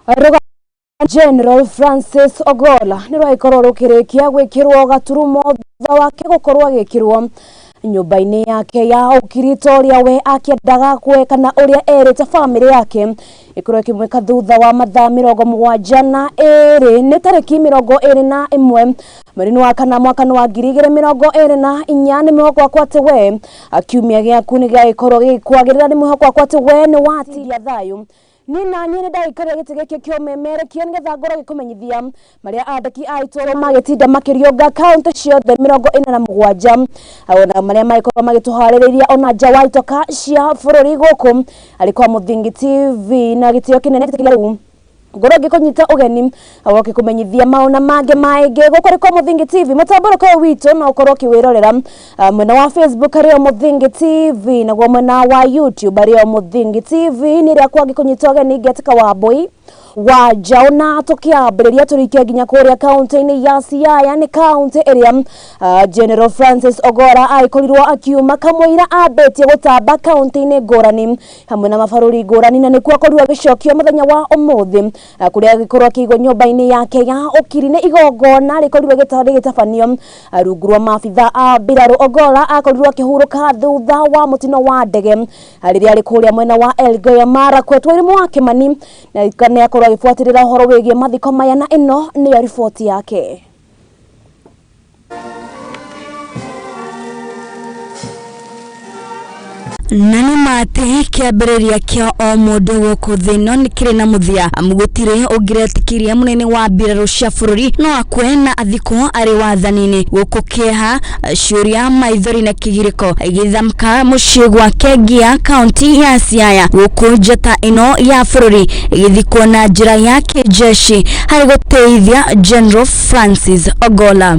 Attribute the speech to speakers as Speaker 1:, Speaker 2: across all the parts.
Speaker 1: Rũgano General Francis Ogolla nĩ rwagĩkorwo rũkĩrĩkia gwĩkĩrwo gaturumo thutha wake gũkorwo agĩkĩrwo nyũmba-inĩ yake ya ũkiri ta ũrĩa we akĩendaga kwe kana ũrĩa erĩte bamĩrĩ yake ĩkorwo ĩkĩmwĩka thutha wa mathaa 72 nĩ tarĩki 21 mweri-inĩ wa kana mwaka wa 2024. Nĩ mwĩhoko wakwa atĩ we kiumia gĩaku nĩ gĩagĩkorwo gĩgĩkwagĩrĩra. Nĩ mwĩhoko wakwa atĩ we nĩ watiria thayũ. Niĩ na niĩ nĩ ndagĩkaria gĩtĩ gĩkĩ kĩomemerekia nĩgetha ngorwo gĩkũmenyithia marĩa andĩki a itũra magĩtinda makĩrionga kaũntĩ ciothe 47 ona marĩa magĩkorwo magĩtũharĩrĩria ona nja wa itoka cia bũrũri gũkũ arĩ kwa Mũthingi TV na gĩtĩo kĩnene rĩu ngorwo ngĩkũnyita ũgeni agoke kũmenyithia maũna mangĩ maingĩ gũkũ arĩ kwa Mũthingi TV. Mũtambũrũko ũyũ witũ no ũkorwo ũkĩwĩrorera mwena wa Facebook arĩ o Mũthingi TV, naguo mwena wa YouTube arĩ o Mũthingi TV. Nĩ rĩakwa ngĩkũnyita ũgeni ngetĩka wa mbũi wa njaũ na tũkĩambĩrĩria tũrike nginya kũrĩa kaũntĩ-inĩ ya Siaya. Nĩ kaũntĩ ĩrĩa General Francis Ogolla agĩkorirwo akiuma kamũira ambĩtie gũtamba kaũntĩ-inĩ ngũrani hamwe na mabũrũri ngũrani, na nĩkuo akorirwo agĩcokio mũthenya wa ũmũthĩ kũrĩa agĩkorwo akĩigwo nyũmba-inĩ yake ya ũkiri. Nĩ igongona rĩkorirwo rĩgĩtabanio rungu rwa maabitha a mbirarũ. Ogolla akorirwo akĩhurũka thutha wa mũtino wa ndege rĩrĩa arĩ kũrĩa mwena wa Elgeyo Marakwet. Wairimu wa Kimani na nĩ akorwo agĩbuatĩrĩra ũhoro wĩgiĩ mathiko maya, na ĩno nĩyo riboti yake.
Speaker 2: Na nĩ ma atĩ kĩambĩrĩria kĩa o mũndũ gũkũ thĩ ĩno nĩ kĩrĩ na mũthia, amu gũtirĩ ũngĩretĩkirie mũnene wa mbirarũ cia bũrũri no akue na athikwo arĩ wathani-inĩ. Gũkũ kĩeha, ciũria, maithori na kĩgirĩko gĩthamka mũciĩ gwake Ngia, kaunti ya Siaya, gũkũ njata ĩno ya bũrũri ĩgĩthikwo na njĩra ya kĩjeshi harĩ gũtĩithia General Francis Ogolla.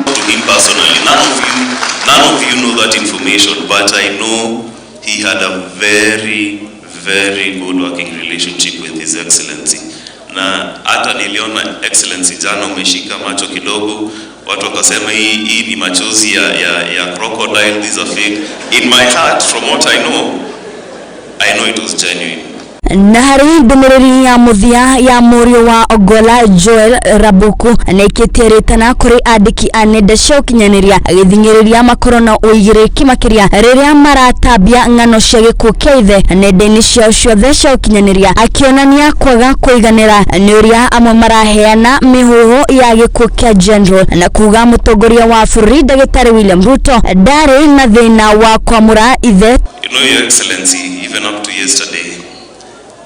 Speaker 3: To him personally. None of you know that information, but I know he had a very, very good working relationship with His Excellency. Na hata niliona Excellency jana umeshika macho kidogo, watu wakasema hii ni machozi ya crocodile, these are fake. In my heart, from what I know it was genuine.
Speaker 2: Na harĩ ndũmĩrĩri ya mũthia ya mũriũ wa Ogolla, Joel Rabuku, nĩaikĩtie rĩtana kũrĩ andĩki a nenda cia ũkinyanĩria agĩthing'ĩrĩria makorwo na ũigĩrĩrĩki makĩria rĩrĩa maratambia ng'ano cia gĩkuũ kĩa ithe nenda-inĩ ciao ciothe cia ũkinyanĩria, akĩonania kwaga kũiganĩra nĩ ũrĩa amwe maraheana mĩhuhu ya gĩkuũ kĩa General na kuga mũtongoria wa bũrũri Ndagĩtarĩ William Ruto ndarĩ na thĩna wa kwamũra ithe.
Speaker 3: You know, Your Excellency, even up to yesterday,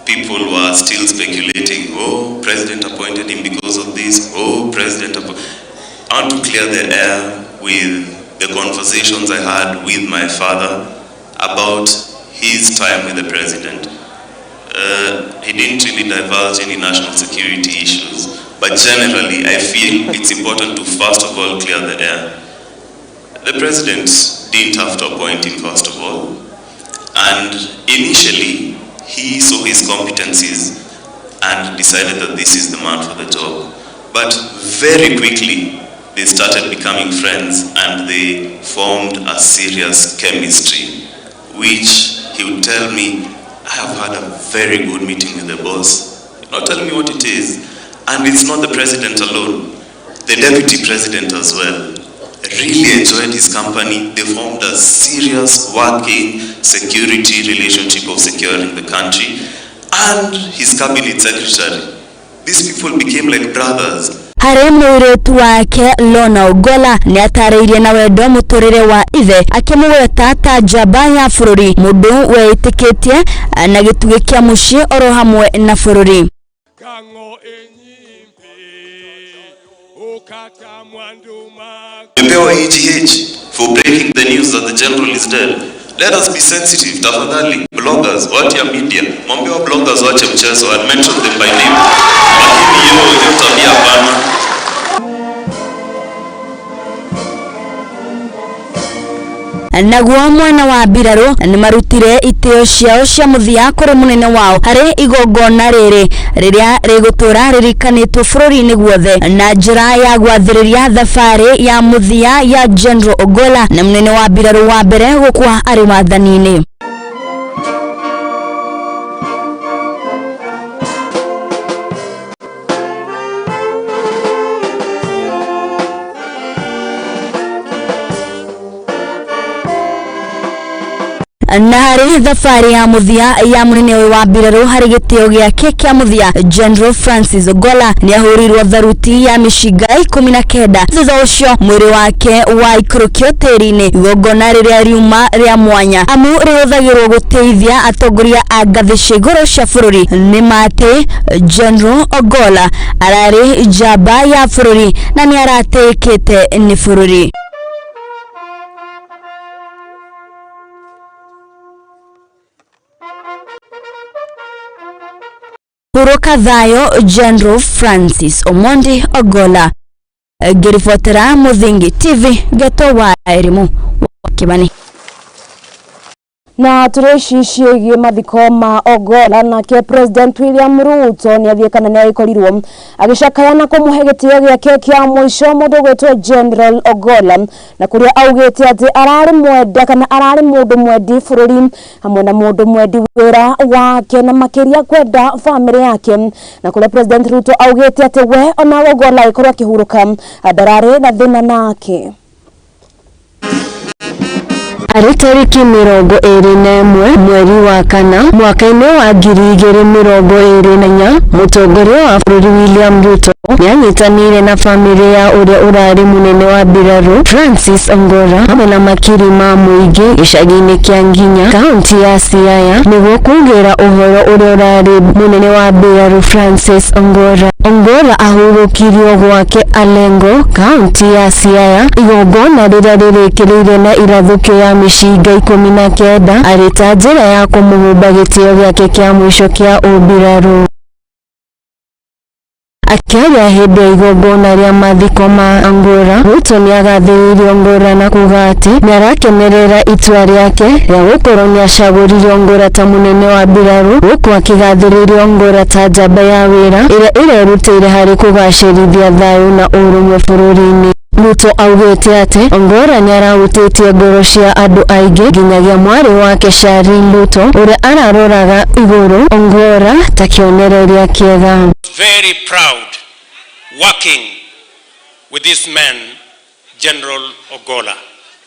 Speaker 3: people were still speculating, "Oh, President appointed him because of this, oh, President appointed." I want to clear the air with the conversations I had with my father about his time with the President. He didn't really divulge any national security issues, but generally I feel it's important to first of all clear the air. The President didn't have to appoint him, first of all. And initially, he saw his competencies and decided that this is the man for the job. But very quickly, they started becoming friends and they formed a serious chemistry, which he would tell me, "I have had a very good meeting with the boss." Not telling me what it is. And it's not the President alone, the Deputy President as well really enjoyed his company. They formed a serious working security relationship of securing the country. And his cabinet secretary. These people became like brothers.
Speaker 2: Harĩ mũirĩtu wake Lorna Ogolla nĩ atarĩirie na wendo mũtũrĩre wa ithe, akĩmũgweta ta njamba ya bũrũri, mũndũ weĩtĩkĩtie na gĩtugĩ kĩa mũciĩ oro hamwe na bũrũri.
Speaker 4: Kang'o enyimpi ukata mwandu mag
Speaker 3: Tumepewa AGH for breaking the news that the general is dead. Let us be sensitive, tafadhali. Bloggers, watu ya media, mwambie wa bloggers wache mchezo and mention them by name. Lakini hiyo tabia hapana.
Speaker 2: Naguo mwena wa mbirarũ nĩ marutire itĩo ciao cia mũthia kũrĩ mũnene wao harĩ igongona rĩrĩ rĩrĩa rĩgũtũra rĩrikanĩtwo bũrũri-inĩ guothe na njĩra ya gwathĩrĩria thabarĩ ya mũthia ya General Ogolla na mũnene wa mbirarũ wa mbere gũkua arĩ wathani-inĩ. Na harĩ thabarĩ ya mũthia ya mũnene ũyũ wa mbirarũ harĩ gĩtĩo gĩake kĩa mũthia, General Francis Ogolla nĩahũrirwo tharuti ya mĩcinga 19. Thutha ũcio mwĩrĩ wake waikũrũkio tĩri-inĩ, igongona rĩrĩa riuma rĩa mwanya amu rĩhũthagĩrwo gũtĩithia atongoria a ngathĩ cia igũrũ cia bũrũri. Nĩ matĩ General Ogolla ararĩ njamba ya bũrũri na nĩ aratĩĩkĩte nĩ bũrũri. Hurũka thayũ General Francis Omondi Ogolla. Ngĩribotera Muthingi TV, Geto wa Elimu wa Kibani.
Speaker 1: Na tũrĩ ici ciĩgiĩ mathiko ma Ogolla, nake President William Ruto nĩ athiĩ kana nĩ agĩkorirwo agĩcakaya na kũmũhe gĩtĩo gĩake kĩa mũico mũndũ ũgwĩtwo General Ogolla, na kũrĩa augĩte atĩ ararĩ mwenda kana ararĩ mũndũ mwendi bũrũri hamwe na mũndũ mwendi wĩra wake na makĩria kwenda bamĩrĩ yake, na kũrĩa President Ruto augĩte atĩ we ona Ogolla agĩkorwo akĩhurũka ndararĩ na thĩna nake.
Speaker 5: Arĩ tarĩki 21 mweri wa kana mwaka-inĩ wa 2024, mũtongoria wa bũrũri William Ruto nĩanyitanĩire na bamĩrĩ ya ũrĩa ũrarĩ mũnene wa mbirarũ Francis Ongora hamwe na makiri ma mũingĩ gĩcagi-inĩ kĩa Nginya, kaunti ya Siaya, nĩguo kugĩra ũhoro ũrĩa ũrarĩ mũnene wa mbirarũ Francis Ongora. Ongora ahurũkirio gwake Alengo, kaunti ya Siaya, igongona rĩrĩa rĩrĩkĩrĩire na irathũkio ya mĩcinga 19 arĩ ta njĩra ya kũmũhumba gĩtĩo gĩake kĩa mũico kĩa ũmbirarũ. Akĩaria hĩndĩ ya igongona rĩa mathiko ma Ongora, Ruto nĩagathĩrĩirie Ongora na kuga atĩ nĩarakenerera itua rĩake rĩa gũkorwo nĩacagũrire Ongora ta mũnene wa mbirarũ, gũkũ akĩgathĩrĩria Ongora ta njamba ya wĩra ĩrĩa ĩrerutĩire harĩ kũgacĩrithia thayũ na ũrũmwe bũrũri-inĩ. Ruto augĩte atĩ Ongora nĩarahutĩtie ngoro cia andũ aingĩ nginyagia mwarĩ wake Charlene Ruto ũrĩa araroraga igũrũ Ongora ta kĩonereria kĩega.
Speaker 6: Very proud working with this man, General Ogolla.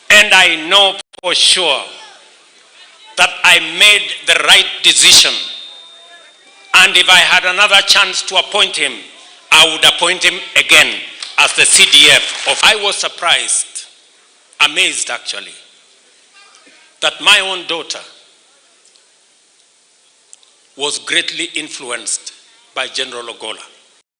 Speaker 6: And I know for sure that I made the right decision. And if I had another chance to appoint him, I would appoint him again as the CDF. I was surprised, amazed actually, that my own daughter was greatly influenced by General Ogolla.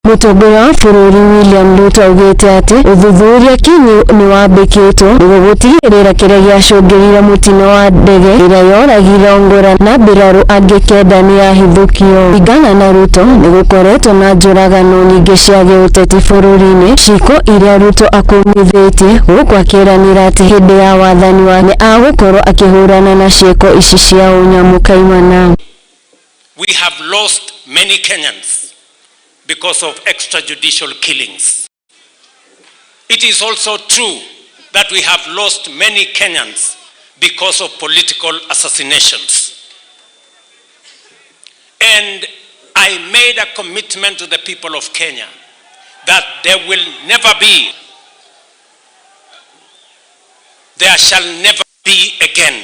Speaker 5: Mũtongoria wa bũrũri William Ruto augĩte atĩ ũthuthuria kinyi nĩwambĩkĩtwo nĩguo gũtigĩrĩra kĩrĩa gĩacũngĩrĩirie mũtino wa ndege ĩrĩa yoragire Ongora na mbirarũ angĩ 9 nĩyahithũkio. Kũringana na Ruto, nĩgũkoretwo na njũragano nyingĩ cia gĩũteti bũrũri-inĩ, ciĩko iria Ruto akũmithĩtie, gũkũ akĩĩranĩra atĩ hĩndĩ ya wathani wake nĩ agũkorwo akĩhũrana na ciĩko ici cia ũnyamũ kaimana.
Speaker 6: We have lost many Kenyans because of extrajudicial killings. It is also true that we have lost many Kenyans because of political assassinations. And I made a commitment to the people of Kenya that there will never be, there shall never be again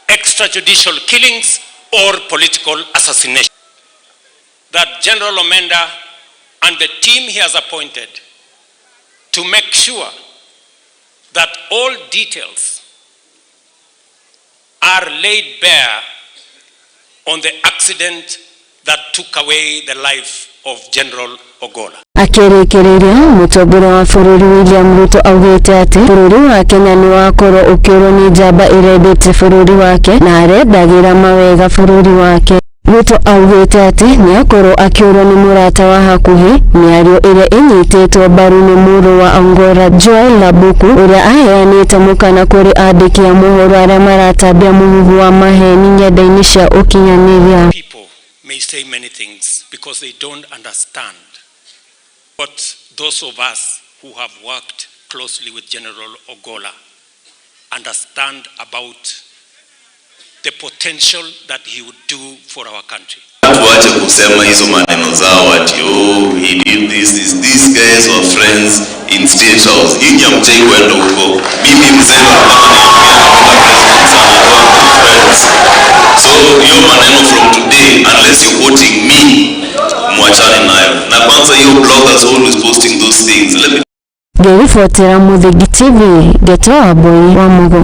Speaker 6: extrajudicial killings or political assassination. That General Omenda and the team he has appointed to make sure that all details are laid bare on the accident that took away the life of General Ogolla.
Speaker 5: Akĩrĩkĩrĩria, mũtongoria wa bũrũri William Ruto augĩte atĩ bũrũri wa Kenya nĩwakorwo ũkĩũrwo nĩ njamba ĩrendete bũrũri wake na arendagĩra mawega bũrũri wake. Ruto augĩte atĩ nĩakorwo akĩũrwo nĩ mũrata wa hakuhĩ, mĩario ĩrĩa ĩnyitĩtwo mbaru nĩ mũrũ wa Ongora Joel Labuku ũrĩa aheanĩte mũkana kũrĩ andĩki a mohoro arĩa maratambia mũhuhu wa maheni ng'enda-inĩ cia ũkinyanĩria.
Speaker 6: People may say many things because they don't understand what those of us who have worked closely with General Ogolla understand about the potential that he would do for our country.
Speaker 3: Tuache kusema hizo maneno zao ati oh he did this, this. These guys were friends in State House. Nyinyi hamjai kwenda huko. Mimi mzee wa president sana. us. So hiyo maneno from today, unless you're quoting me, mwachane nayo. Na kwanza hiyo bloggers always posting those things. Let me
Speaker 5: Ngĩribotera Mũthingi TV, Ngeto Wambui wa Mugo.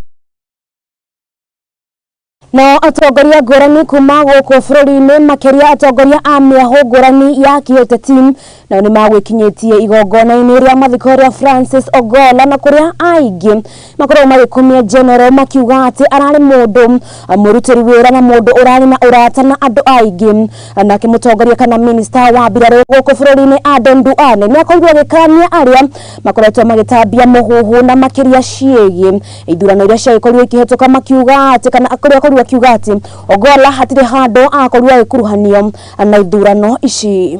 Speaker 1: Nao atongoria ngũrani kuma gũkũ bũrũri-inĩ, makĩria atongoria a mĩahũ ngũrani ya kĩũteti, nao nĩ magwĩkinyĩtie igongona-inĩ rĩa mathiko rĩa Francis Ogolla, na kũrĩa aingĩ makoragwo magĩkumia General makiuga atĩ ararĩ mũndũ mũrutĩri wĩra na mũndũ ũrarĩ na ũrata na andũ aingĩ. Nake mũtongoria kana minista wa mbirarũ gũkũ bũrũri-inĩ Aden Duale nĩ akorirwo agĩkania arĩa makoretwo magĩtambia mũhuhu na makĩria ciĩgiĩ ithurano iria ciagĩkorirwo ikĩhetũka, makiuga atĩ kana kũrĩa akorirwo akiuga atĩ Ogolla hatirĩ handũ akorirwo agĩkuruhanio na ithurano ici.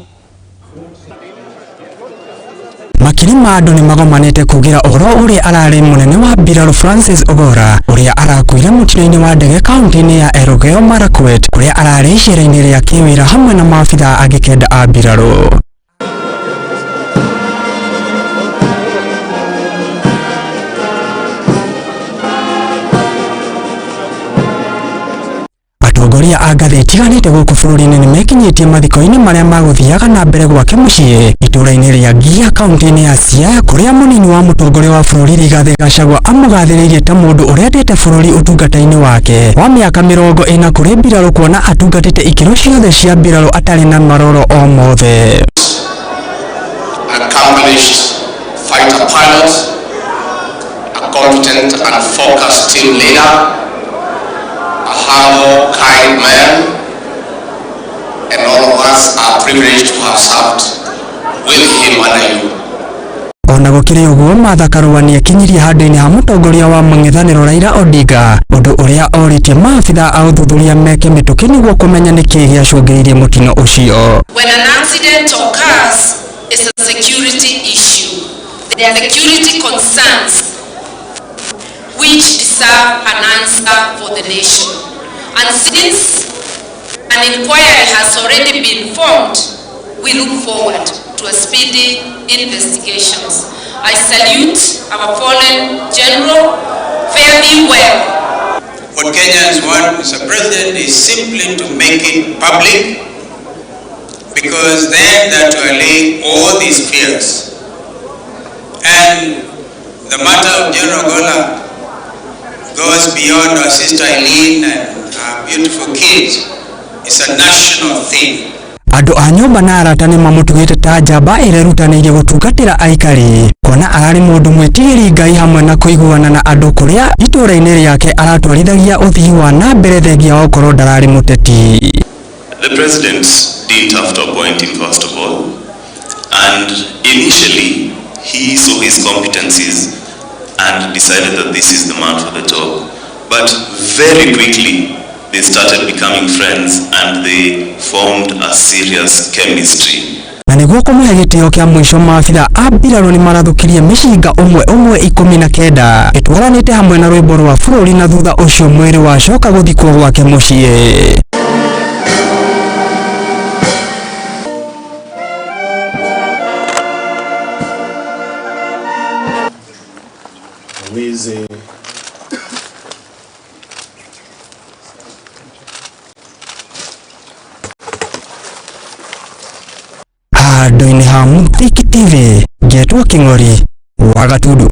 Speaker 7: Makiri ma andũ nĩ magomanĩte kugira ũhoro ũrĩa ararĩ mũnene wa mbirarũ Francis Ogolla, ũrĩa arakuire mũtino-inĩ wa ndege kaunti-inĩ ya Elgeyo Marakwet, kũrĩa ararĩ icera-inĩ rĩa kĩwĩra hamwe na maabithaa angĩ kenda a mbirarũ. Atongoria a ngathĩ itiganĩte gũkũ bũrũri-inĩ nĩ mekinyĩtie mathiko-inĩ marĩa magũthiaga na mbere gwake mũciĩ itũũra-inĩ rĩa Ngia kaunti-inĩ ya Siaya, kũrĩa mũnini wa mũtongoria wa bũrũri Rigathĩ Gachagua amũgathĩrĩirie ta mũndũ ũrĩa bũrũri ũtungata-inĩ wake wa mĩaka 40 kũrĩ mbirarũ, kuona atungatĩte ikĩro ciothe cia mbirarũ atarĩ na maroro o mothe.
Speaker 8: Accomplished fighter pilot, a competent and focused team leader, a humble, kind man, and all of us are privileged to have served with him under you.
Speaker 7: Ona gũkĩrĩ ũguo, Martha Karua nĩekinyirie handũ-inĩ ha mũtongoria wa mũng'ethanĩro Raila Odinga, ũndũ ũrĩa orĩtie maabithaa a ũthuthuria meke mĩtũkĩ nĩguo kũmenya nĩkĩĩ gĩacũngĩrĩirie mũtino ũcio.
Speaker 9: When an accident occurs, it's a security issue. There are security concerns which deserve an answer for the nation. And since an inquiry has already been formed, we look forward to a speedy investigations. I salute our fallen general. Fare thee well.
Speaker 10: What Kenyans want, Mr. President, is simply to make it public, because then that will allay all these fears. And the matter of General Ogolla goes beyond our sister Eileen and our beautiful kids. It's a national thing.
Speaker 7: Andũ a nyũmba na arata nĩ mamũtugĩte ta njamba ĩrerutanĩirie gũtungatĩra aikari, kuona ararĩ mũndũ mwĩtigĩri Ngai hamwe na kũiguana na andũ, kũrĩa itũũra-inĩ rĩake aratwarithagia ũthii wa na mbere thengia wa gũkorwo ndararĩ mũteti.
Speaker 3: The president didn't have to appoint him, first of all, and initially he saw his competencies and decided that this is the man for the job. But very quickly they started becoming friends and they formed a serious chemistry.
Speaker 7: Na nĩguo kũmũhe gĩtĩo kĩa mũico, maabithaa a mbirarũ nĩ marathũkirie mĩcinga ũmwe ũmwe 19 ĩtwaranĩte hamwe na rwĩmbo rwa bũrũri, na thutha ũcio mwĩrĩ wacoka gũthikwo gwake mũciĩ.
Speaker 11: Wizi
Speaker 7: Handũ-inĩ ha Mũthiki TV, ngetwo Kĩng'ori wa Gatundu.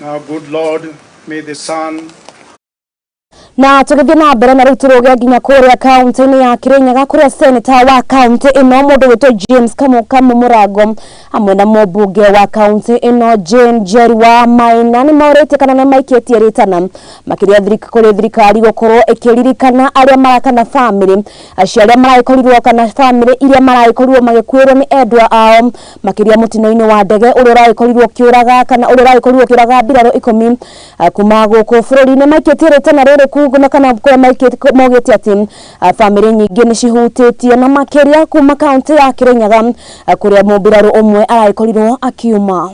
Speaker 11: Now, good Lord, may the Son
Speaker 1: Na tũgĩthiĩ na mbere na rĩu tũrũge nginya kũrĩa kaunti-inĩ ya Kirinyaga, kũrĩa seneta wa kaunti ĩno mũndũ wĩtwo James Kamu Mũrango hamwe na mũmbunge wa kaunti ĩno Jane Njeri wa Maina nĩ morĩtie kana nĩ maikĩtie rĩtana makĩria kũrĩ thirikari gũkorwo ĩkĩririkana arĩa marakana bamĩrĩ acio arĩa maragĩkorirwo kana bamĩrĩ iria maragĩkorirwo magĩkuĩrwo nĩ endwa ao, makĩria mũtino-inĩ wa ndege ũrĩa ũragĩkorirwo ũkĩũraga kana ũrĩa ũragĩkorirwo ũkĩũraga mbirarũ 10 kuma gũkũ bũrũri-inĩ. Maikĩtie rĩtana rĩrĩ kuga kana kũrĩa maugĩte atĩ bamĩrĩ nyingĩ nĩ cihutĩtie na makĩria kuma kaunti ya Kirinyaga, kũrĩa mũmbirarũ ũmwe aragĩkorirwo akiuma.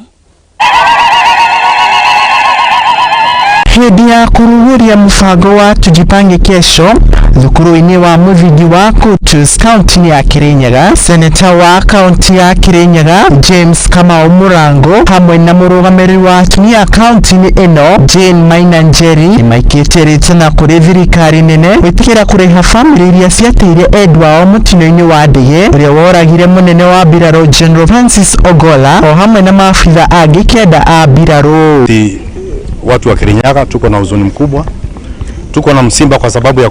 Speaker 12: Hĩndĩ ya kũrugũria mũbango wa Tujipange Kesho thukuru-inĩ wa mũthingi wa Kutus kaunti-inĩ ya Kirinyaga, seneta wa kaunti ya Kirinyaga James Kamau Murango hamwe na mũrũgamĩrĩri wa atumia kaunti-inĩ ĩno Jane Maina Njeri nĩmaikĩtie rĩtana kũrĩ thirikari nene gwĩtĩkĩra kũrĩha bamĩrĩ iria ciateire endwa ao mũtino-inĩ wa ndege ũrĩa woragire mũnene wa mbirarũ General Francis Ogolla o hamwe na maabitha angĩ 9 a mbirarũ.
Speaker 13: Watu wa Kirinyaga tuko na huzuni mkubwa, tuko na msimba kwa sababu ya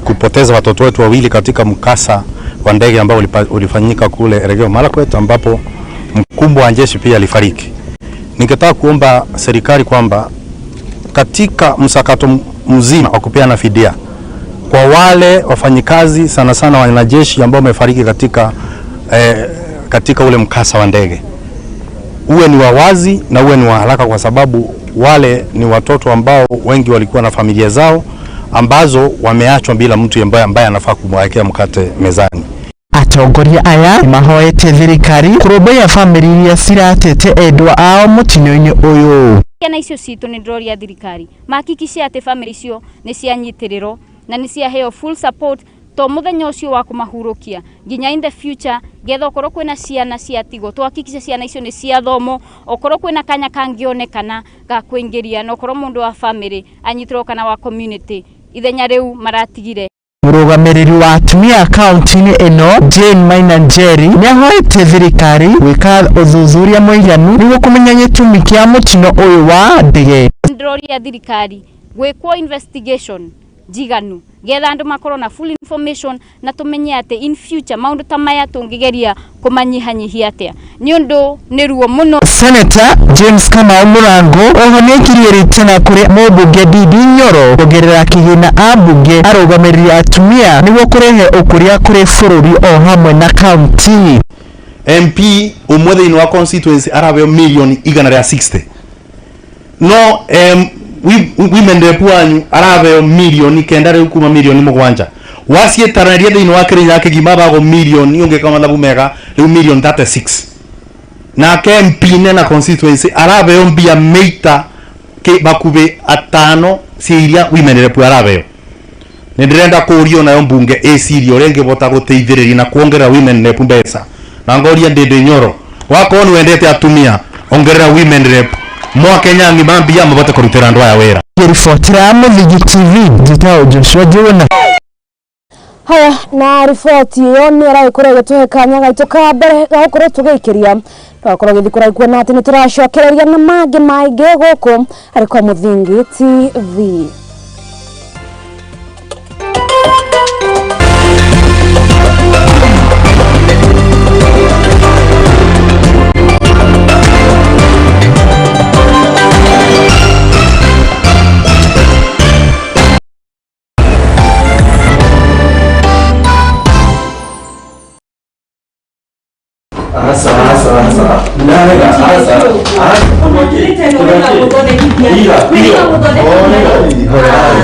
Speaker 13: kupoteza watoto wetu wawili katika mkasa wa ndege ambao ulifanyika kule Elgeyo Marakwet, ambapo mkubwa wa jeshi pia alifariki. Ningetaka kuomba serikali kwamba katika msakato mzima wa kupeana fidia kwa wale wafanyikazi sana sana wanajeshi ambao wamefariki katika ule mkasa wa ndege, uwe ni wawazi na uwe ni wa haraka, kwa sababu wale ni watoto ambao wengi walikuwa na familia zao ambazo wameachwa bila mtu ambaye anafaa kumwekea mkate mezani.
Speaker 12: Atongoria aya mahoete thirikari kũrũmbũiya bamĩrĩ iria ciratete endwa ao mũtino-inĩ ũyũ.
Speaker 14: Ciana icio citũ nĩ ndĩroria thirikari mahakikishe atĩ bamĩrĩ icio nĩ cianyitĩrĩrwo na nĩ ciaheo full support to muthenya ucio wa kumahurukia nginya in the future, getha okorwo kwina ciana ciatigwo tuhakikishe ciana icio ni ciathomo, okorwo kwina kanya kangionekana ga kuingiria, na okorwo mundu wa family anyitirwo kana wa community ithenya riu maratigire.
Speaker 12: Mũrũgamĩrĩri wa atumia kaunti-inĩ ĩno Jane Maina Njeri nĩahoete thirikari gwĩka ũthuthuria mũiganu nĩguo kũmenya gĩtũmi kĩa mũtino ũyũ wa ndege.
Speaker 14: Ndĩroria thirikari gwĩkwo investigation njiganu getha andu makorwo na full information na tumenye ati in future maundu ta maya tungigeria kumanyihanyihia atia ni undu ni ruo muno.
Speaker 12: Senator James Kamau Murango oho nĩaikirie rĩtana kũrĩ mũmbunge Ndindi Nyoro kuongerera kĩgĩna ambunge arũgamĩrĩri atumia nĩguo kũrehe ũkũria kũrĩ bũrũri o hamwe na kaunti.
Speaker 13: MP ũmwe thĩinĩ wa constituency araheo milioni 160, no women rep wanyu araheo milioni 9 riu kuma milioni 7 waciĩtaranaria thĩinĩ wa Kirinyaga kĩgima bago milioni ũngĩka mathabu mega riu milioni 36, nake MP nena constituency araheo mbia meita bakubĩ 5 cia iria women rep araheo. Nĩ ndĩrenda kũũrio nayo mbunge ĩcirie ũrĩa ĩngĩbota gũteithĩrĩria na kuongerera women rep mbeca, na ngoria Ndindi Nyoro wakorwo nĩ wendete atumia ongerera women rep mwakenya ng'ima mbia mabote kũrutĩra andũ aya wĩra.
Speaker 12: Riboti ya Mũthingi TV njĩtagwo Joshua Njuguna.
Speaker 1: Haya, na riboti ĩyo nĩ ĩragĩkorwo ĩgĩtũhe kanya gaitũ ka mbere ga gũkorwo tũgĩikĩria tũgakorwo gĩthiĩ kũraikuo na atĩ nĩ tũracokereria na mangĩ maingĩ gũkũ harĩ kwa Mũthingi TV.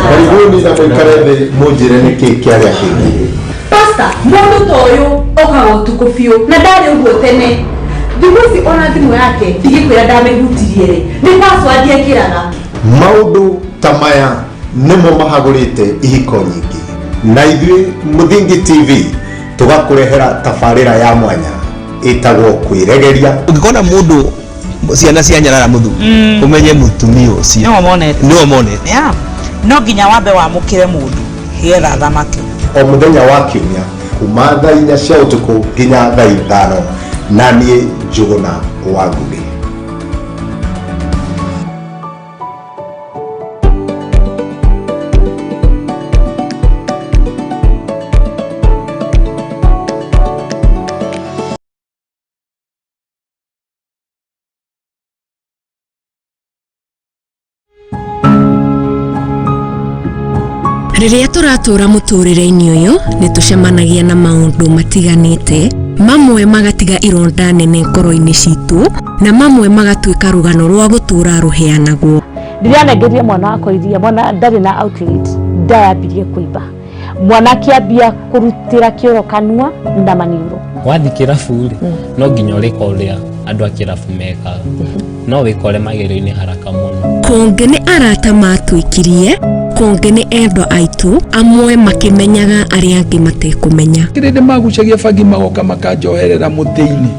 Speaker 15: Karibuni na mũikare thĩ mũnjĩre nĩkĩ kĩarĩa kĩngĩ.
Speaker 9: Pastor, mũndũ ta ũyũ okaga ũtukũ biũ na ndarĩ ũguo tene. Thikũ ici ona thimũ yake ndigĩkwĩra ndamĩhutirie rĩ, nĩ password ekĩraga.
Speaker 15: Maũndũ ta maya nĩmo mahagũrĩte ihiko nyingĩ, na ithuĩ Mũthingi TV tũgakũrehera tabarĩra ya mwanya ĩtagwo kwĩregeria.
Speaker 16: Ũngĩkona mũndũ ciana cia nyarara mũthu ũmenye mũtumia ũcio nĩwe monete.
Speaker 17: No nginya wambe wamũkĩre mũndũ getha thamaki.
Speaker 15: O mũthenya wa kiumia kuma thaa 4 cia ũtukũ nginya thaa 5, na niĩ Njuguna wa Ngugĩ.
Speaker 18: Rĩrĩa tũratũra mũtũrĩre-inĩ ũyũ nĩ tũcemanagia na maũndũ matiganĩte, mamwe magatiga ironda nene ngoro-inĩ citũ na mamwe magatuĩka rũgano rwa gũtũra rũheanagwo.
Speaker 19: Ndĩranengeria mwana wakwa iria, mwana ndarĩ na outlet, ndayambirie kũimba, mwana akĩambia kũrutĩra kĩoro kanua na maniũrũ.
Speaker 20: Wathiĩ kĩrabu rĩ, no nginya ũrĩka ũrĩa andũ a kĩrabu mekaga, no wĩkore magerio-inĩ haraka mũno.
Speaker 18: Kũngĩ nĩ arata matwĩkirie, kũngĩ nĩ endwa aitũ, amwe makĩmenyaga arĩa angĩ matekũmenya.
Speaker 20: Kĩrĩndĩ magucagia bangi magoka makanjoherera mũtĩ-inĩ,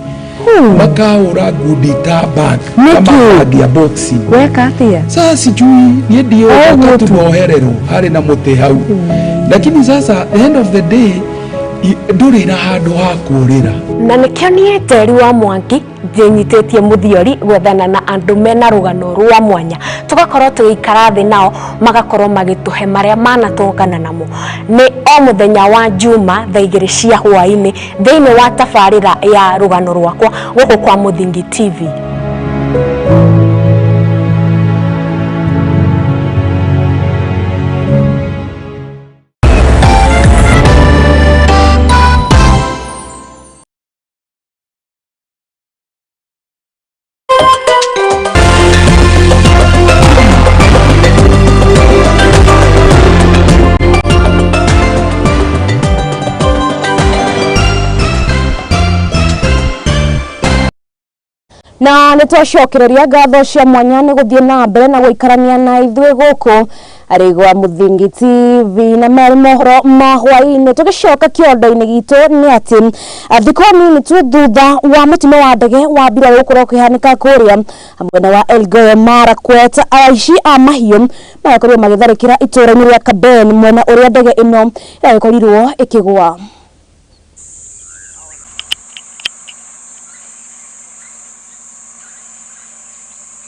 Speaker 20: makahũra ngundi ta bag kama bag ya boxing.
Speaker 5: Weka atia?
Speaker 20: Sasa sijui niĩ ndiũĩ,
Speaker 5: Ũguo
Speaker 20: tu
Speaker 5: tu.
Speaker 20: Nohererwo harĩ na mũtĩ hau, lakini sasa the end of the day ndũrĩ na handũ ha kũũrĩra.
Speaker 1: Na nĩkĩo niĩ Njeri wa Mwangi ndĩnyitĩtie mũthiori gwethana na andũ mena rũgano rwa mwanya, tũgakorwo tũgĩikara thĩ nao magakorwo magĩtũhe marĩa manatũngana namo. Nĩ o mũthenya wa Juma thaa 2 cia hwaĩ-inĩ thĩinĩ wa tabarĩra ya Rũgano Rwakwa gũkũ kwa Mũthingi TV. Na nĩ twacokereria ngatho cia mwanya nĩ gũthiĩ na mbere na gũikarania na ithuĩ gũkũ arĩ gwa Mũthingi TV na marĩ mohoro ma hwaĩ-inĩ. Tũgĩcoka kĩondo-inĩ gitũ nĩ atĩ thikũ nini tu thutha wa mũtino wa ndege wa mbirarũ gũkorwo ũkĩhanĩka kũrĩa mwena wa Elgeyo Marakwet, aici a mahiũ magakorirwo magĩtharĩkĩra itũũra-inĩ rĩa Kaben mwena ũrĩa ndege ĩno ĩragĩkorirwo ĩkĩgũa.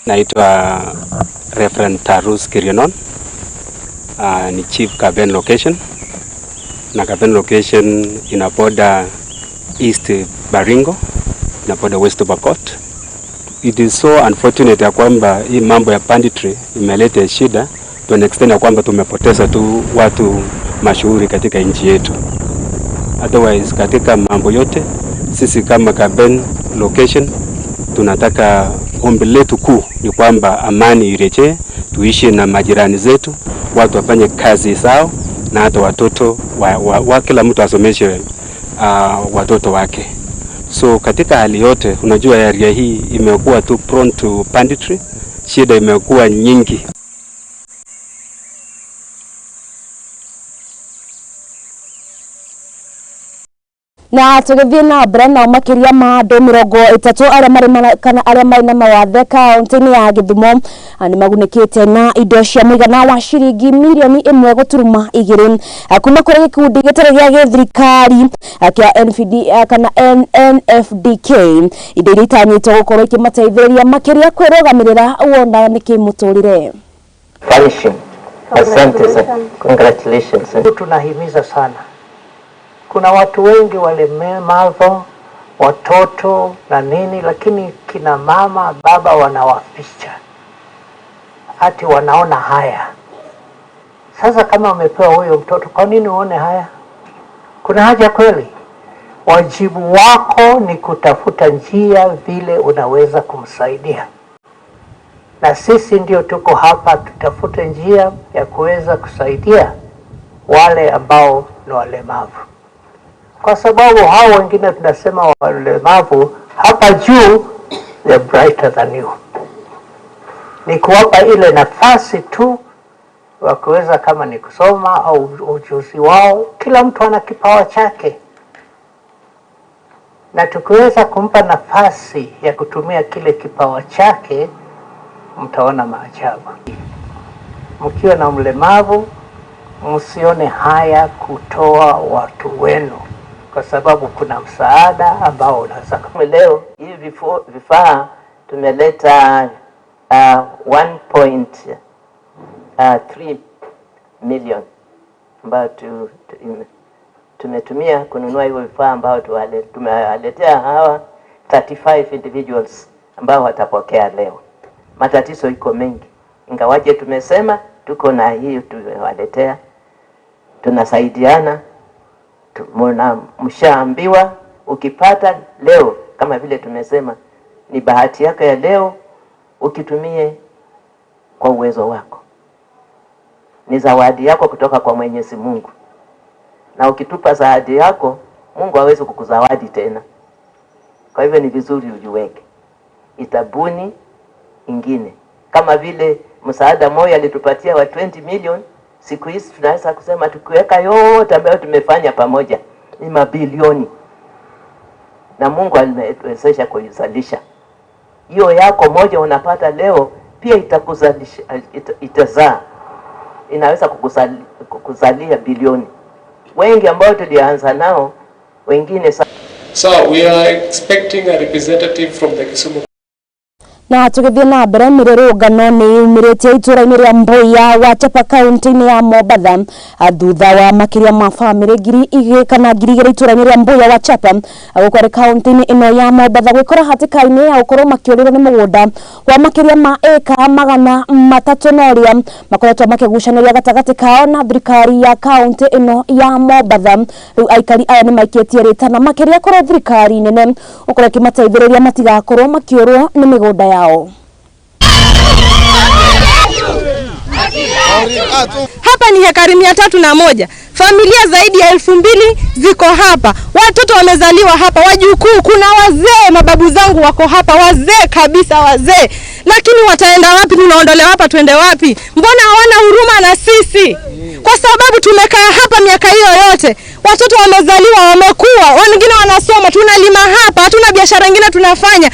Speaker 21: Naitwa Reverend Tarus Kirionon. Ni chief Kaben location, na Kaben location ina border East Baringo na border West Pokot. It is so unfortunate ya kwamba hii mambo ya banditry imeleta shida to an extent ya kwamba tumepoteza tu watu mashuhuri katika nchi yetu. Otherwise katika mambo yote sisi kama Kaben location tunataka, ombi letu kuu ni kwamba amani irejee, tuishi na majirani zetu, watu wafanye kazi zao, na hata watoto wa kila mtu asomeshe watoto wake. So katika hali yote, unajua area hii imekuwa tu prone to banditry, shida imekuwa nyingi.
Speaker 1: Na tũgĩthiĩ na mbere nao makĩria ma andũ 30 arĩa marĩ kana arĩa marĩ na mawathe kaunti-inĩ ya Gĩthumo nĩ magunĩkĩte na indo cia mũigana wa ciringi mirioni 1.2 kuma kũrĩ gĩkundi gĩtarĩ gĩa gĩthirikari kĩa NFD kana NNFDK, indo iria itanyĩtwo gũkorwo ikĩmateithĩrĩria makĩria kwĩrũgamĩrĩra wona nĩ kĩmũtũrĩre.
Speaker 22: Asante sana. Congratulations.
Speaker 23: Tunahimiza sana. Kuna watu wengi walemavu, watoto na nini, lakini kina mama baba wanawaficha, ati wanaona haya. Sasa kama umepewa huyo mtoto, kwa nini uone haya? Kuna haja kweli? Wajibu wako ni kutafuta njia vile unaweza kumsaidia, na sisi ndio tuko hapa, tutafute njia ya kuweza kusaidia wale ambao ni walemavu, kwa sababu hao wengine tunasema walemavu hapa juu, they're brighter than you. Ni kuwapa ile nafasi tu wa kuweza, kama ni kusoma au ujuzi wao. Kila mtu ana kipawa chake, na tukiweza kumpa nafasi ya kutumia kile kipawa chake, mtaona maajabu. Mkiwa na mlemavu, msione haya kutoa watu wenu, kwa sababu kuna msaada ambao unaweza.
Speaker 22: Leo hivi vifaa tumeleta 1.3 million ambayo tumetumia kununua hivyo vifaa ambao tumewaletea hawa 35 individuals ambao watapokea leo. Matatizo iko mengi, ingawaje tumesema tuko na hii tumewaletea, tunasaidiana. Mshaambiwa ukipata leo, kama vile tumesema ni bahati yako ya leo, ukitumie kwa uwezo wako, ni zawadi yako kutoka kwa Mwenyezi Mungu, na ukitupa zawadi yako Mungu hawezi kukuzawadi tena. Kwa hivyo ni vizuri ujiweke itabuni ingine, kama vile msaada Moi alitupatia wa 20 million, siku hizi tunaweza kusema tukiweka yote ambayo tumefanya pamoja ni mabilioni, na Mungu ametuwezesha kuizalisha. Hiyo yako moja unapata leo pia itakuzalisha, itazaa, inaweza kukuzalia bilioni. Wengi ambao tulianza nao wengine.
Speaker 2: So we are expecting a representative from the Kisumu.
Speaker 1: Na tugithie na mbere mirurungano ni yumiritie itura-ini ria Mbuya wa Chapa kaunti-ini ya Mombatha thutha wa makiria ma famiri 2,000 kana 2,000 itura-ini ria Mbuya wa Chapa gukore kaunti-ini ino ya Mombatha gwikora hatika-ini ya gukorwo makiurirwo ni mugunda wa makiria ma eka 300 na uria makoretwo makigucaniria gatagati kao na thirikari ya kaunti ino ya Mombatha. Riu aikari aya ni maikitie ritana makiria kuri thirikari nene ukorwo ikimateithiriria matigakorwo makiurwo ni migunda yao.
Speaker 4: Hapa ni hekari 301. Familia zaidi ya 2000 ziko hapa. Watoto wamezaliwa hapa, wajukuu, kuna wazee, mababu zangu wako hapa, wazee kabisa, wazee. Lakini wataenda wapi? Tunaondolewa hapa, tuende wapi? Mbona hawana huruma na sisi? Kwa sababu tumekaa hapa miaka hiyo yote. Watoto wamezaliwa, wamekua, wengine wanasoma, tunalima hapa, hatuna biashara nyingine tunafanya.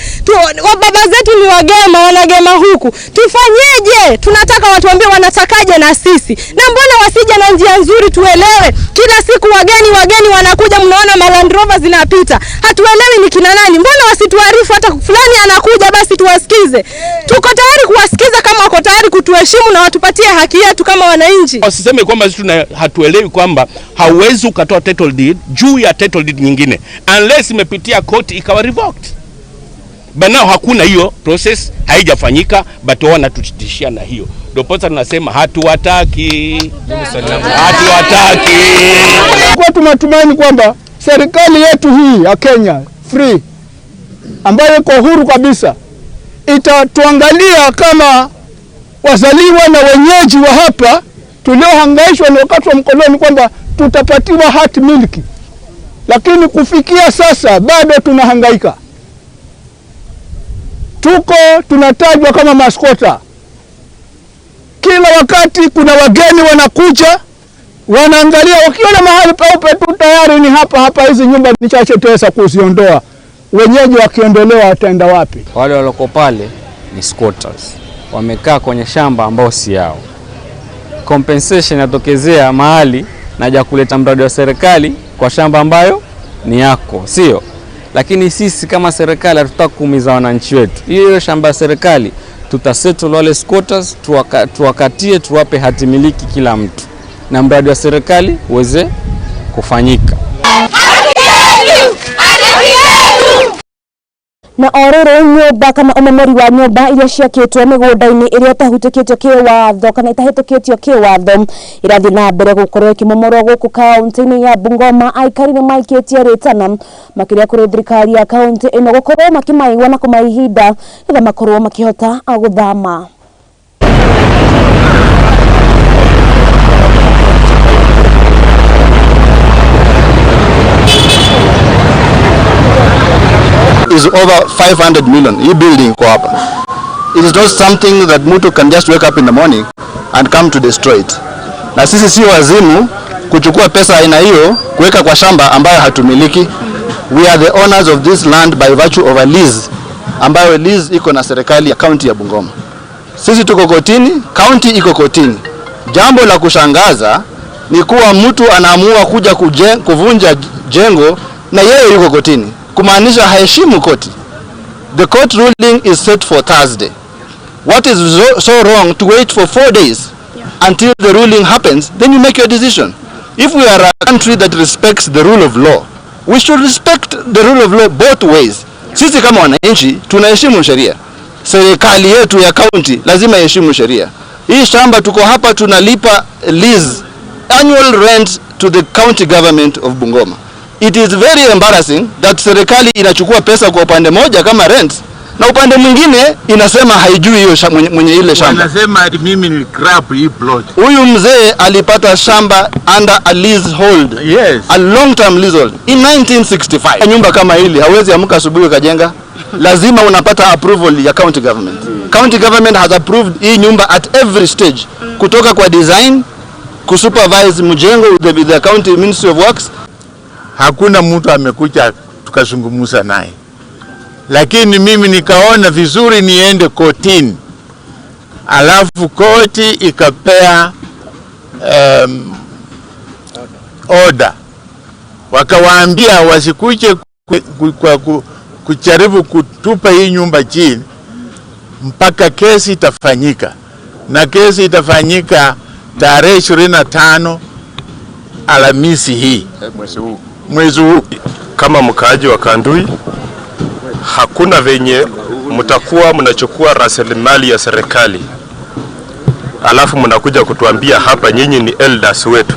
Speaker 4: Baba zetu ni wagema, wanagema huku. Tufanyeje? Tunataka watu waambie wanatakaje na sisi. Na mbona wasije na njia nzuri tuelewe? Kila siku wageni wanakuja, mnaona Land Rover zinapita. Hatuelewi ni kina nani. Mbona wasituarifu hata fulani anakuja basi tuwasikize? Tuko tayari kuwasikiza kama wako tayari kutuheshimu na watupatie haki yetu kama wananchi.
Speaker 6: Wasiseme kwamba sisi hatuelewi kwamba hauwezi ukatoa title deed juu ya title deed nyingine unless imepitia court ikawa revoked. But now hakuna hiyo process, haijafanyika, but wanatutishia na hiyo. Ndio tunasema hatuwataki. Hatuwataki.
Speaker 24: Kwa tunatumaini kwamba serikali yetu hii ya Kenya free ambayo iko huru kabisa itatuangalia kama wazaliwa na wenyeji wa hapa tuliohangaishwa na wakati wa mkoloni kwamba tutapatiwa hati miliki. Lakini kufikia sasa bado tunahangaika. Tuko tunatajwa kama maskota. Kila wakati kuna wageni wanakuja, wanaangalia, wakiona mahali peupe tu tayari ni hapa hapa, hizi nyumba ni chache tuweza kuziondoa. Wenyeji wakiondolewa wataenda wapi?
Speaker 25: Wale waloko pale ni squatters. Wamekaa kwenye shamba ambao si yao. Compensation inatokezea mahali na ja kuleta mradi wa serikali kwa shamba ambayo ni yako, sio? Lakini sisi kama serikali hatutaki kuumiza wananchi wetu. Hiyo shamba ya serikali tutasettle wale squatters, tuwakatie, tuwape hatimiliki kila mtu na mradi wa serikali uweze kufanyika.
Speaker 1: Na ororo nyumba kana umomori wa nyumba iria ciakitwo migunda-ini iria itahutikitio kiwatho kana itahitukitio kiwatho irathi na mbere gukorwo ikimomorwo guku kaunti-ini ya Bungoma. Aikari ni maikitie ritana makiria kuri thirikari ya kaunti ino gukorwo makimaigua na kumaihinda nĩgetha makorwo makihota guthama.
Speaker 26: Is over 500 million. Hii building kwa hapa. It is not something that mtu can just wake up in the morning and come to destroy it. Na sisi si wazimu kuchukua pesa aina hiyo kuweka kwa shamba ambayo hatumiliki. We are the owners of this land by virtue of a lease, ambayo lease iko na serikali ya county ya Bungoma. Sisi tuko kotini, county iko kotini. Jambo la kushangaza ni kuwa mtu anaamua kuja kuvunja jengo na yeye yuko kotini, kumaanisha haheshimu koti. The court ruling is set for Thursday. What is so wrong to wait for 4 days until the ruling happens, then you make your decision. If we are a country that respects the rule of law, we should respect the rule of law both ways. Sisi kama wananchi tunaheshimu sheria. Serikali yetu ya county lazima iheshimu sheria. Hii shamba tuko hapa tunalipa lease, annual rent to the county government of Bungoma. It is very embarrassing that serikali inachukua pesa kwa upande moja kama rent na upande mwingine inasema haijui hiyo mwenye ile shamba.
Speaker 27: Wanasema ati mimi ni grab hii plot.
Speaker 26: Huyu mzee alipata shamba under a leasehold.
Speaker 27: Yes.
Speaker 26: A long term leasehold in 1965. Nyumba kama hili hawezi amka asubuhi ukajenga. Lazima unapata approval ya county government. County government has approved hii nyumba at every stage, kutoka kwa design, kusupervise mjengo with the county Ministry of Works.
Speaker 27: Hakuna mtu amekuja tukazungumza naye, lakini mimi nikaona vizuri niende kotini, alafu koti ikapea order, wakawaambia wasikuje kujaribu kutupa hii nyumba chini mpaka kesi itafanyika, na kesi itafanyika tarehe 25 Alhamisi hii mwezi huu.
Speaker 3: Kama mkaaji wa Kandui, hakuna venye mtakuwa mnachukua rasilimali ya serikali alafu mnakuja kutuambia hapa nyinyi ni elders wetu.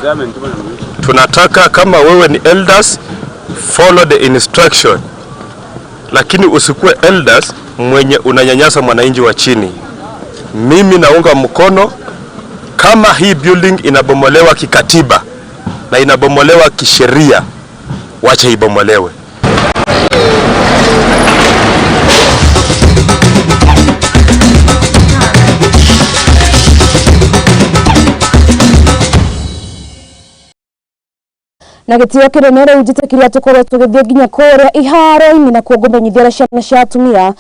Speaker 3: Tunataka kama wewe ni elders, follow the instruction, lakini usikuwe elders mwenye unanyanyasa mwananchi wa chini. Mimi naunga mkono kama hii building inabomolewa kikatiba na inabomolewa kisheria, wacha ibomolewe.
Speaker 1: Na gĩtĩo kĩnene rĩu njĩtĩkĩria tũkorwo tũgĩthiĩ nginya kũrĩa iharo-inĩ na kuo ngũmenyithia ũrĩa ciana cia atumia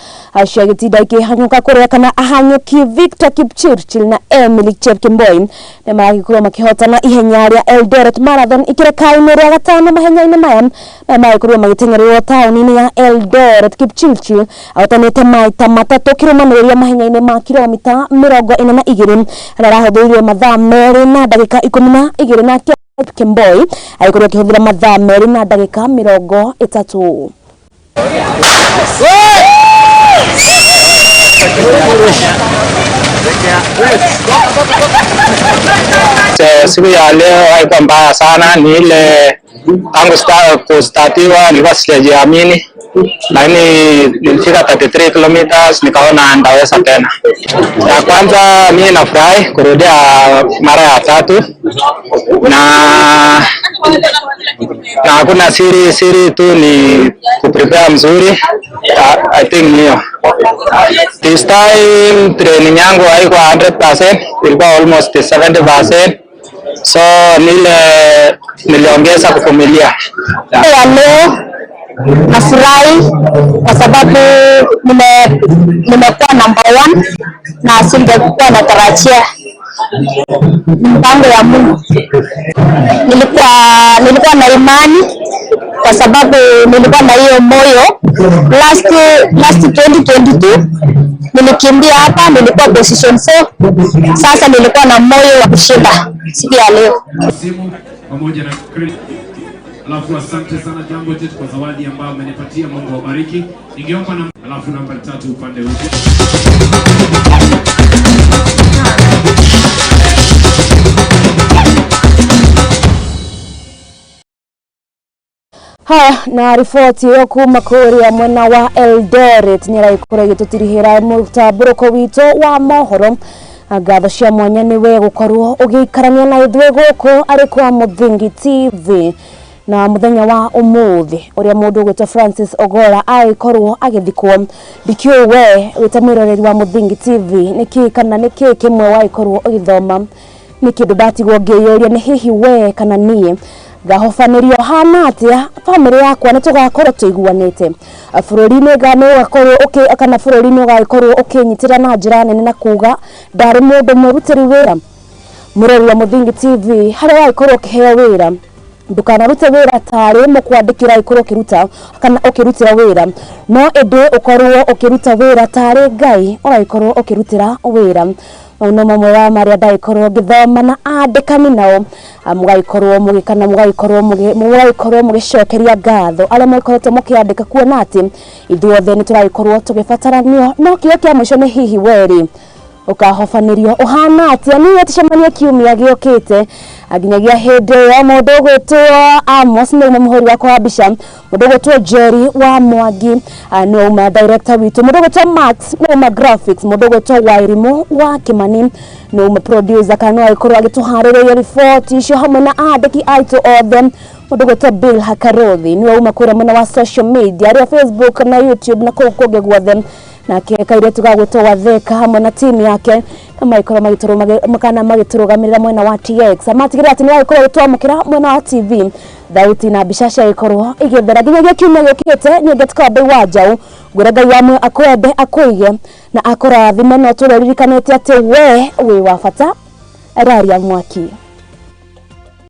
Speaker 1: cia gĩtinda ikĩhanyũka kũrĩa kana ahanyũki Victor Kipchirchir na Emily Chepkemboi nĩ maragĩkorwo makĩhotana ihenya rĩa Eldoret Marathon ikĩreka-inĩ rĩa gatano mahenya-inĩ maya maya maragĩkorwo magĩteng'ererwo taũni-inĩ ya Eldoret. Kipchirchir ahotanĩte maita matatũ kĩrũmanĩrĩrio mahenya-inĩ ma kilomita 42 harĩa arahũthĩrire mathaa 2 na ndagĩka 12 nake Kemboi agĩkorwo akĩhũthĩra mathaa 2 na ndagĩka 30.
Speaker 7: Siku ya leo haikuwa mbaya sana, ni ile tangu kustatiwa nilikuwa sijajiamini, lakini nilifika 33 kilometers nikaona ndaweza tena. Ya kwanza mimi nafurahi kurudia mara ya tatu, na hakuna siri tu ni kuprepare mzuri. I think hiyo. This time training yangu haikuwa 100%, ilikuwa almost 70%. So niliongeza kuvumilia.
Speaker 8: Ya leo nafurahi kwa sababu nimekuwa number 1 na singekuwa natarajia. Mpango ya Mungu. Nilikuwa na imani kwa sababu nilikuwa na hiyo moyo. Last 2022 nilikimbia hapa, nilikuwa position 4. Sasa nilikuwa na moyo wa kushinda siku ya leo.
Speaker 10: Simu pamoja na credit. Alafu asante sana Jambo Jet kwa zawadi ambayo amenipatia, Mungu awabariki. Ningeomba na alafu namba 3 upande huu.
Speaker 1: Haya, na riboti ĩyo kuma kũrĩa mwena wa Eldoret nĩ ĩragĩkorwo ĩgĩtũtirihĩra mũtambũrũko witũ wa mohoro. Ngatho cia mwanya nĩ we gũkorwo ũgĩikarania na ithuĩ gũkũ arĩ kwa Mũthingi TV. Na mũthenya wa ũmũthĩ ũrĩa mũndũ ũgwĩtwo Francis Ogola agĩkorwo agĩthikwo, ndikĩũĩ we wĩta mwĩroreri wa Mũthingi TV nĩkĩ kana nĩkĩ kĩmwe wagĩkorwo ũgĩthoma, nĩ kĩndũ ndatigwo ngĩyũria nĩ hihi we kana niĩ ngahobanĩrio hana atĩa, bamĩrĩ yakwa nĩ tũgakorwo tũiguanĩte bũrũri-inĩ ũgakorwo kana bũrũri-inĩ ũgagĩkorwo ũkĩnyitĩra na njĩra nene na kuga ndarĩ mũndũ mũrutĩri wĩra. Mũrori wa Mũthingi TV harĩa wagĩkorwo ũkĩheo wĩra, ndukanarute wĩra tarĩ mũkwandĩkĩra ĩkorwo ũkĩruta kana ũkĩrutĩra wĩra, no ĩndĩ ũkorwo ũkĩruta wĩra tarĩ Ngai ũragĩkorwo ũkĩrutĩra wĩra. Mau no mamwe wa marĩa ndagĩkorwo ngĩthoma na andĩkani nao mũgagĩkorwo mũgĩkana mũgagĩkorwo mũgĩcokeria ngatho arĩa mũgĩkoretwo mũkĩandĩka kuona atĩ ithuothe nĩ tũragĩkorwo tũgĩbataranio. No kĩo kĩa mũico nĩ hihi werĩ ũkahobanĩrio ũhana atĩa? Niĩ tũcemanie kiumia gĩũkĩte nginyagia hĩndĩ ĩyo. Mũndũ ũgwĩtwo Amos nĩ uma mũhũri wakwa wa mbica, mũndũ ũgwĩtwo Jerry wa Mwangi nĩ uma director witũ, mũndũ ũgwĩtwo Max nĩ uma graphics, mũndũ ũgwĩtwo Wairimu wa Kimani nĩ uma producer kana no agĩkorwo agĩtũharĩrĩria riboti icio hamwe na andĩki aitũ othe. Mundu gwĩtwo Bill Hakarothi niwe uma kũrĩa mwena wa social media arĩa Facebook na YouTube na kũu kũngĩ guothe, nake kairĩtu ga gwĩtwo Watheka hamwe na timu yake magĩkorwo kana magĩtũrũgamĩrĩra mwena wa TX, matigĩrĩra atĩ nĩ wagĩkorwo gĩtwamũkĩra mwena wa TV, thauti na mbica ciagĩkorwo igĩthera nginyagia kiumia gĩũkĩte. Niĩ ngĩtuka Mbei wa Njaũ, ngwĩra Ngai wa muoyo akwende, akũige na akũrathime, no tũrĩa ũririkanĩte atĩ we wĩ wa bata. Raria mwaki.